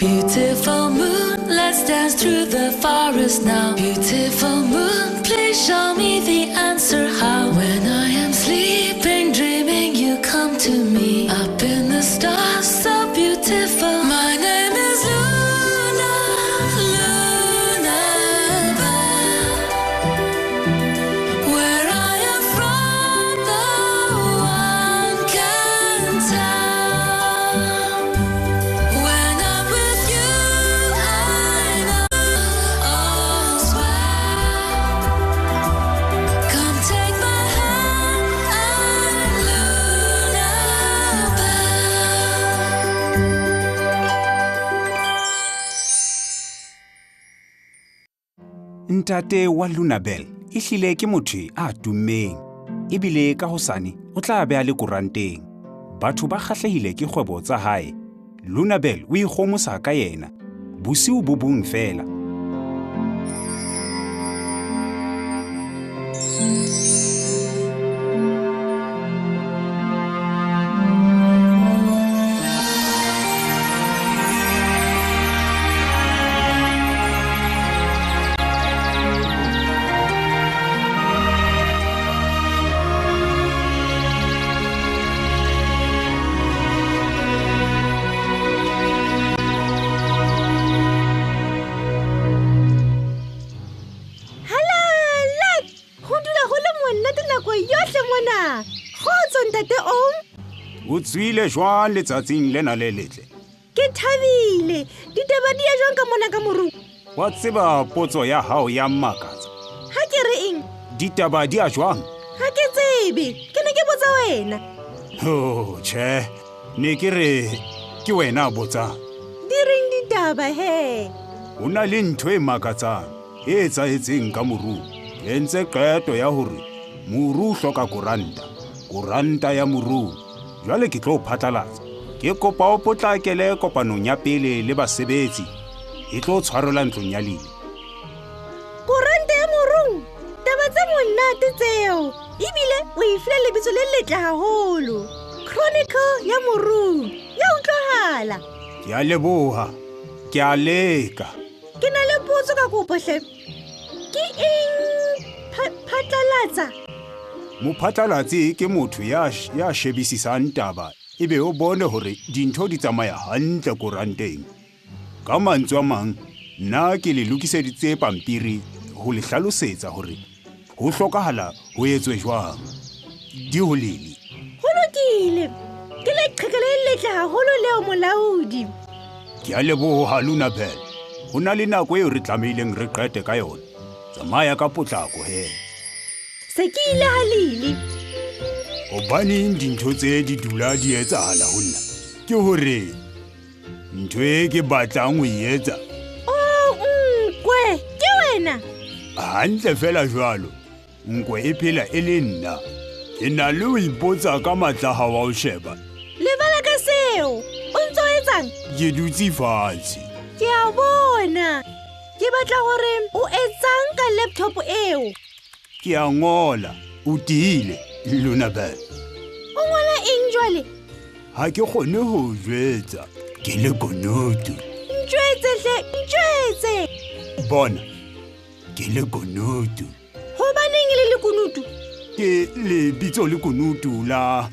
Beautiful moon, let's dance through the forest now. Beautiful moon, please show me the answer how. When I am sleeping, dreaming, you come to me. Up in the stars, so beautiful. My name is Luna, Luna Bell. Where I am from, no one can tell. When I'm with you, I know all's well. Come take my hand, I'm Luna Bell. Ntate wa Lunabel ehlile ke motho a tummeng ebile ka hosane o tla be a le koranteng. Batho ba kgahlehile ke kgwebo tsa hae. Lunabel o ikgomosa ka yena bosiu bo bong fela. Halala! Ho dula ho le monate nako yohle mona. Kgotso ntate Om. O tswile jwang letsatsing lena le letle? Ke thabile. Ditaba di ya jwang ka mona ka morung? Wa tseba potso ya hao ya mmakatsa. Ha ke re eng? Ditaba di a jwang? Ha ke tsebe. Ke ne ke botsa wena. Oh, tjhe. Ne ke re ke wena a botsang. Di reng ditaba he? Ho na le ntho e makatsang e etsahetseng ka morung. Ke entse qeto ya hore moru o hloka koranta. Koranta ya morung. Jwale ke tlo phatlalatsa. Ke kopa o potlakele kopanong ya pele le basebetsi. E tlo tshwarelwa ntlong ya Lili. Koranta ya morung. Taba tse monate tseo. Ebile o e file lebitso le letle haholo. Chronicle ya morung. Ya utlwahala. Ke a leboha. Ke a leka. Ke na le potso ka kopo hle. Ke eng phatlalatsa? Mophatlalatsi ke motho ya shebisisang taba ebe o bone hore dintho di tsamaya hantle koranteng. Ka mantswe a mang, nna ke le lokiseditse pampiri ho le hlalosetsa hore ho hlokahala ho etswe jwang. Di ho Lili. Ho lokile. Ke leqheka le letle haholo leo molaodi. Ke a leboha Lunabel. Ho na le nako eo re tlamehileng re qete ka yona. Tsamaya ka potlako he. Se ke ile ha Lili. Hobaneng dintho tse di dula di etsahala ho nna? Ke hore ntho e ke batlang ho e etsa. Oh, nkwe, ke wena? Hantle fela jwalo. Nkwe e phela e le nna. Ke na le ho ipotsa ka matla ha wa o sheba. Lebala ka seo. O ntso o etsang? Ke dutse fatshe. Ke a bona. Ke batla hore o etsang ka laptop eo. Ke a ngola. O tiile, Lunabel. O ngola eng jwale? Ha ke kgone ho o jwetsa. Ke lekunutu. Ntjwetse hle, ntjwetse. Bona, ke lekunutu. Hobaneng e le lekunutu? Ke lebitso lekunutu la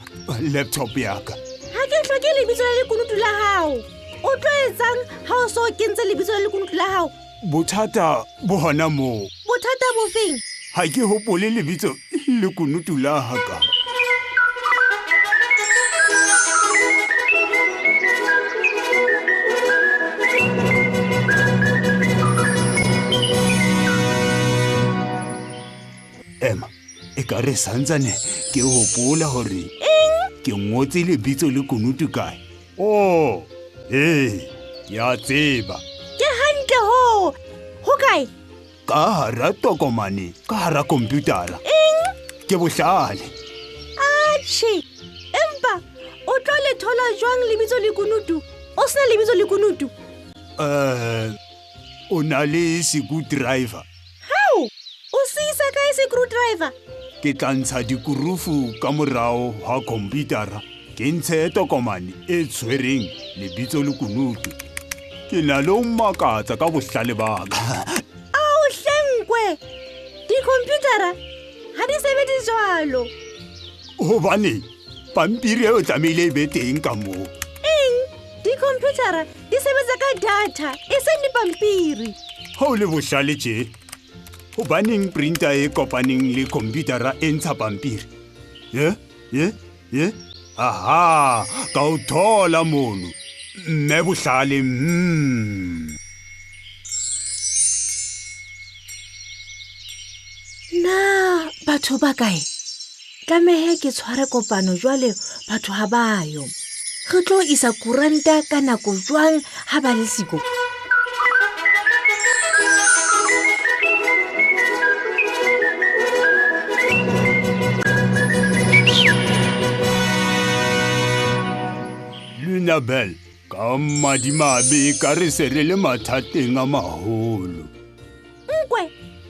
laptop ya ka. Ha ke hloke lebitso la lekunutu la hao. O tlo etsang ha o so kentse lebitso la lekunutu la hao? Bothata bo hona moo. Bothata bo feng? Ha ke hopole lebitso lekunutu la ka. Ema, ekare santsane ke hopola hore ke ngotse lebitso lekunutu kae. Oh, ee, ke a tseba. Ke hantle ho. Ho kae? Ka hara tokomane, ka hara komputara. Eng? Ke bohlale. Atjhe. Empa o tlo le thola jwang lebitso lekunutu? O sena lebitso lekunutu? O na le screwdriver. Hao, o se isa kae screwdriver? Ke tla ntsha dikurufu ka morao ha komputara. Ke ntshe tokomane e tshwereng lebitso lekunutu. Ke na le ho makatsa ka bohlale ba ka. Ao hle Nkwe, dikhomputara ha di sebetse jwalo. Hobane pampiri eo tlamehile e be teng ka moo. Eng? Dikhomputara di sebetsa ka data, e seng dipampiri. Ha o le bohlale tje, hobaneng printer e kopaneng le khomputara e ntsha pampiri? Ye? Ye? Ye? Aha, ka o thola mono. Mme bohlale. Na batho ba kae? Tlamehe ke tshware kopano jwale batho ha ba yo. Re tlo isa kuranta ka nako jwang ha ba le siko? Lunabel, ka madimabe ka re se re le mathateng a maholo. Nkwe,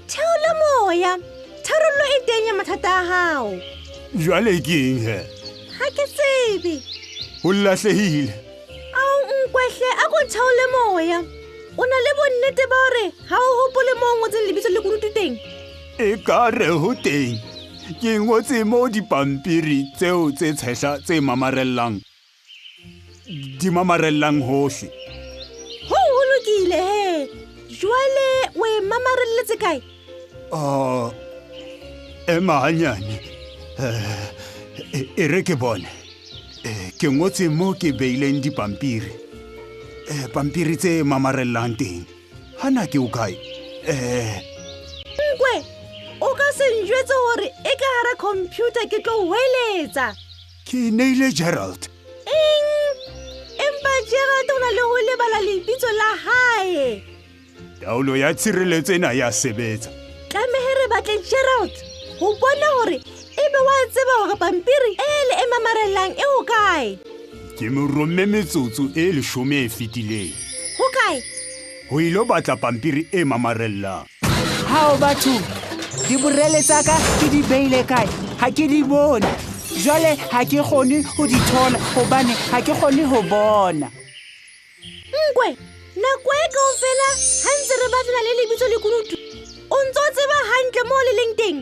theola moya. Tharollo e teng ya mathata a hao. Jwale ke eng he? Ha ke tsebe. Ho lahlehile. Ao Nkwe hle, a ko theole moya. O na le bonnete ba hore ha o hopole moo o ngotseng lebitso le kunutu teng? E ka re ho teng. Ke ngotse moo dipampiri tseo tse tshehla tse mamarellang. Di mamarellang hohle. Ho ho lokile he. Jwale o e mamarelletse kae? Ema hanyane. E re ke bone. Ke ngotse moo ke beileng dipampiri. Pampiri tse mamarellang teng. Hana ke o kae? Nkwe, o ka se njwetse hore e ka hara computer ke tlo hweletsa. Ke neile Gerald. Eng? Empa Gerald o na le ho lebala lebitso la hae. Taolo ya tshireletso ena ya sebetsa. Tlamehe re batle Gerald ho bona hore ebe wa tseba hore pampiri e le e mamarellang e ho kae. Ke mo romme metsotso e 10 e fetileng. Ho kae? Ho ilo batla pampiri e mamarellang. Hao batho, diborele tsa ka ke di beile kae? Ha ke di bone. Jwale ha ke kgone ho di thola hobane ha ke kgone ho bona. Nkwe, nako e kaofela ha ntse re batlana le lebitso le kunutu, o ntso tseba hantle moo le leng teng?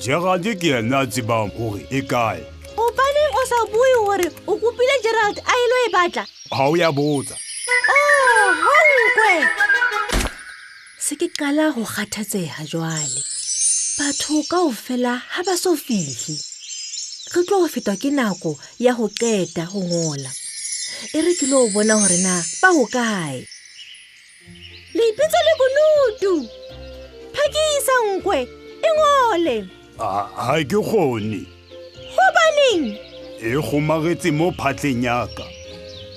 Gerald ke yena a tsebang hore e kae. Hobaneng o sa bue hore o kopile Gerald a ilo e batla? Ha o ya botsa. Oh, ho Nkwe. Se ke qala ho kgathatseha jwale. Batho kaofela ha ba so fihle. Re tlo fetwa ke nako ya ho qeta ho ngola. E re ke lo bona hore na ba ho kae. Lebitso le kunutu. Phakisa Nkwe, e ngole. Ha ke kgone. Hobaneng? E kgomaretse mo phatleng ya ka.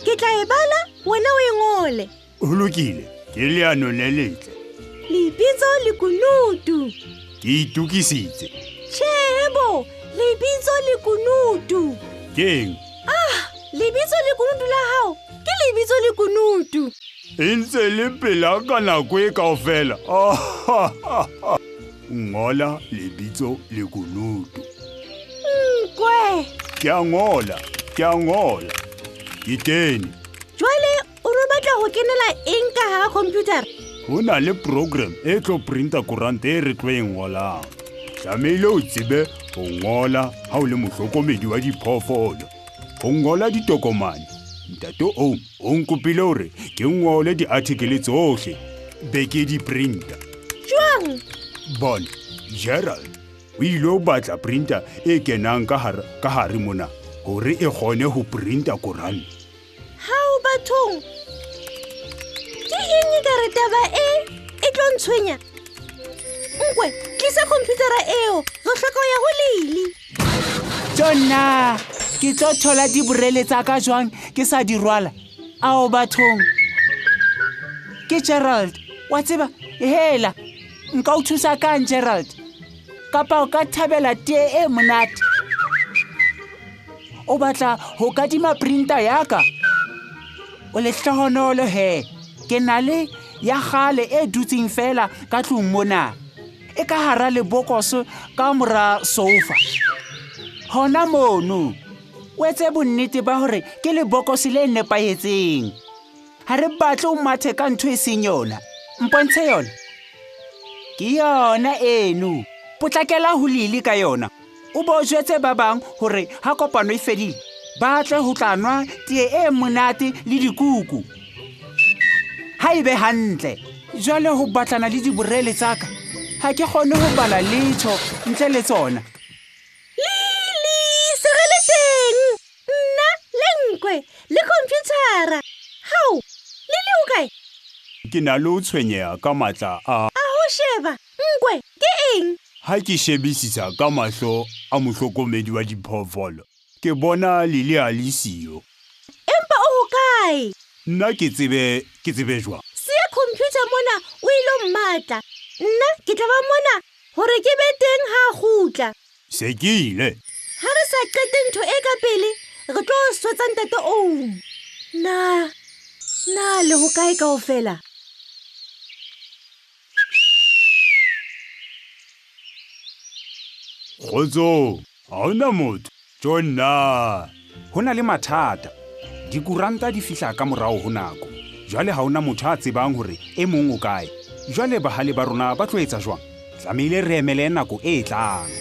Ke tla e bala, wena o e ngole. Ho lokile, ke leano le letle. Lebitso le kunutu. Ke itokisitse. Tjhe bo, lebitso le kunutu. Keng? Ah, lebitso le kunutu la hao ke lebitso le kunutu. E ntse le pela ka nako e kaofela. Ngola lebitso le kunutu. Nkwe. Ke a ngola, ke a ngola. Ke kene. Jwale o re batla ho kenela eng ka hara computer? Ho na le program e tlo printa koranta e re tlo e ngolang. Tlamehile o tsebe ho ngola ha o le mohlokomedi wa diphoofolo. Ho ngola ditokomane. Ntate o nkopile hore ke ngole di-article tsohle be ke di printa. Jwang? Bona, Gerald o ile ho batla printer e kenang ka hare mona hore e kgone ho printa koranta. Hao bathong, ke eng e ka re taba e e tlo ntshwenya? Nkwe, tlisa computera eo, re hloka ho ya ho Lily. Tjonna, ke tlo thola diborele tsa ka jwang ke sa di rwala? Ao bathong. Ke Gerald, wa tseba, hela, nka o thusa kang Gerald? Kapa o ka thabela tee e monate? O batla ho kadima printer ya ka? O lehlohonolo he, ke na le ya kgale e dutseng fela ka tlung mona. E ka hara lebokoso ka mora sofa. Hona mono, o etse bonnete ba hore ke lebokose le nepahetseng. Ga re batle o mathe ka ntho e seng yona. Mpontshe yona. Ke yona eno. Potlakela ho Lili ka yona. O bo jwetse ba bang hore ha kopano e fedile, ba tle ho tla nwa tee e monate le dikuku. Ha e be hantle. Jwale ho batlana le diborele tsa ka. Ha ke kgone ho bala letho ntle le tsona. Lili, se re le teng. Nna le Nkwe le khomphuthara. Hao, Lili o kae? Ke na le ho tshwenyeha ka matla a. A ho sheba. Nkwe, ke eng? Ha ke shebisisa ka mahlo a mohlokomedi wa diphoofolo, ke bona Lili a le siyo. Empa o hokae? Nna ke tsebe, ke tsebe jwang? Siya computer mona o ilo mmatla. Nna ke tla ba mona hore ke be teng ha a kgutla. Se ke ile. Ha re sa qete ntho e ka pele, re tlo swetsa ntate Oum. Na, na le hokae kaofela? Kgotsong, ha hona motho. Tjo nna. Ho na le mathata. Dikoranta di fihla ka morao ho nako. Jwale ha hona motho a tsebang hore e mong o kae. Jwale bahale ba rona ba tlo etsa jwang? Tlamehile re emele nako e tlang.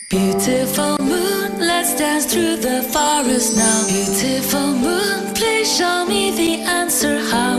Beautiful moon, let's dance through the forest now. Beautiful moon, please show me the answer how.